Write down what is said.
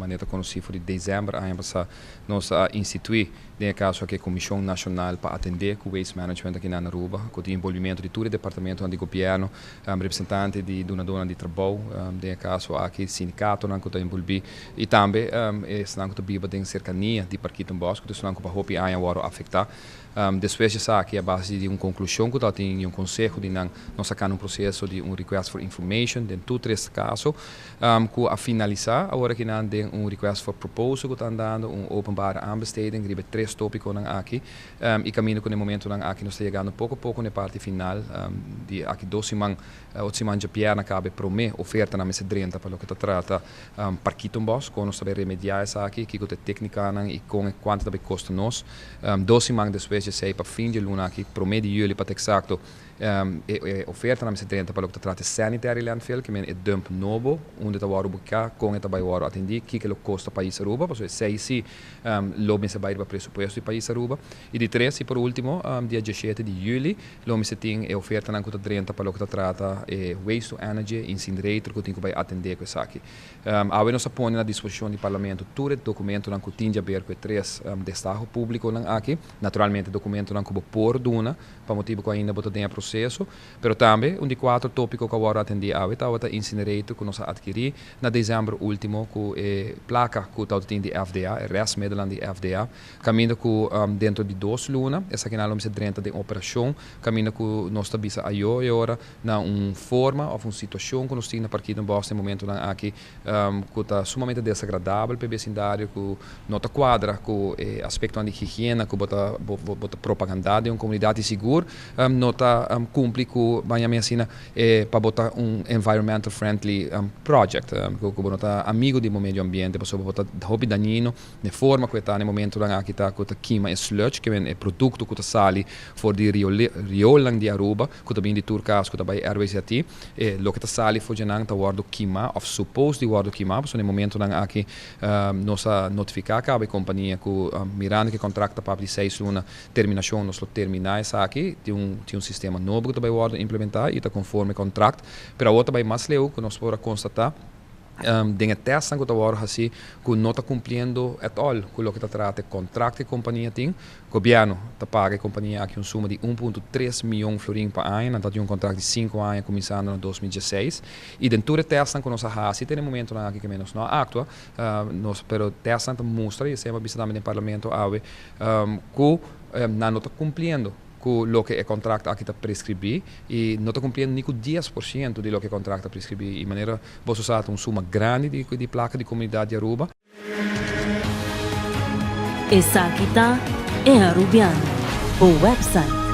Manera ta konosí for di desèmber aña pasá nos a instituí den e kaso aki e Komishon Nashonal pa atendé ku waste management aki na Aruba ku tin enbolbimentu di tur e departamentonan di gobièrnu, representante di dunadónan di trabou, den e kaso aki sindikatonan ku ta enbolbí i tambe esnan ku ta biba den serkania di Parkietenbos ku ta esnan ku pa hopi aña wòrdu afektá. Despues di esaki a base di un konklushon ku tabatin i un konseho di nan, nos a kana un proseso di un request for information den tur tres kaso ku a finalisá awor aki nan den un request for proposal ku ta andando, un openbare aanbesteding riba e tres topikonan aki i kaminda ku na e momentonan aki nos ta yegando poko poko na e parti final di aki dos siman, otro siman djabièrnè kaba e promé ofertanan mester drenta pa loke ta trata Parkietenbos, kon nos ta bai remediá esaki, kiko ta e téknikanan i kon e kuantu ta bai kosta nos. Dos siman despues dje esei, pa fin dje luna aki, promé di yüli pa ta eksakto, e ofertanan mester drenta pa loke ta trata e sanitary landfill, ke men e dump nobo, unda ta wòrdu buká, kon e ta bai wòrdu atendí, kiko lo kosta pais Aruba, pasobra esei si lo mester bai riba presupuesto di pais Aruba. I di tres i por último, dia diesshete di yüli lo mester tin e ofertanan ku ta drenta pa loke ta trata e waste to energy incinerator ku tin ku bai atendé ku esaki. Awe nos a pone na disposishon di Parlamento tur e dokumentonan ku tin djaber ku e tres destaho públikonan aki. Naturalmente dokumentonan ku bo por duna pa motibu ku ainda bo ta den e proseso. Pero tambe un di kuater tópiko ku a wòrdu atendí awe tabata incinerator ku nos a atkirí na desèmber último ku e plaka ku tabata tin di FDA, e restmiddelan di FDA, kaminda ku dentro di dos luna esakinan lo mester drenta den operashon kaminda ku nos ta bisa ayó e ora na un forma of un situacion cu nos tin na Parkietenbos den momentonan aki cu ta sumamente desagradabel pa e becindario cu no ta cuadra cu e aspectonan di higiena cu bo ta bo ta propaganda den un comunidad y sigur no ta cumpli cu ban yama asina e pa bo ta un environmental friendly project cu bo no ta amigo di bo medio ambiente pasobra bo ta hopi dañino. E forma ku e ta na e momentunan aki ta ku ta kima e sludge, ke men e produkto ku ta sali for di rioolnan di Aruba, ku ta bini di tur kas ku ta bai RWZT. E loke ta sali for dje nan ta wòrdu kimá òf supos di wòrdu kimá, pasobra na e momentunan aki nos a notifiká kaba e kompania ku mirando ku e kontrakt ta papia di seis luna terminashon nos lo terminá esaki. Tin un tin un sistema nobo ku ta bai wòrdu implementá i ta konforme e kontrakt, pero awor ta bai mas leu ku nos por a konstatá. Den e testnan ku ta wòrdu hasí ku no ta kumpliendo at all ku loke ta trata e kontrakt ku e kompania tin. Gobièrnu ta paga e kompania aki un suma di 1.3 mion florin pa aña. Nan ta tin un kontrakt di sinku aña kuminsando na 2016. I den tur e testnan ku nos a hasi te na e momentunan aki ke nos no a aktua, nos pero testnan ta mustra i esei a bisa tambe den parlamento awe ku nan no ta kumpliendo ku loke e kontrakt aki ta preskribí i no ta kumpliendo ni ku 10% di loke e kontrakt ta preskribí. I manera boso sa ta un suma grandi di di plaka di komunidat di Aruba. Esaki ta E Arubiano, bo website.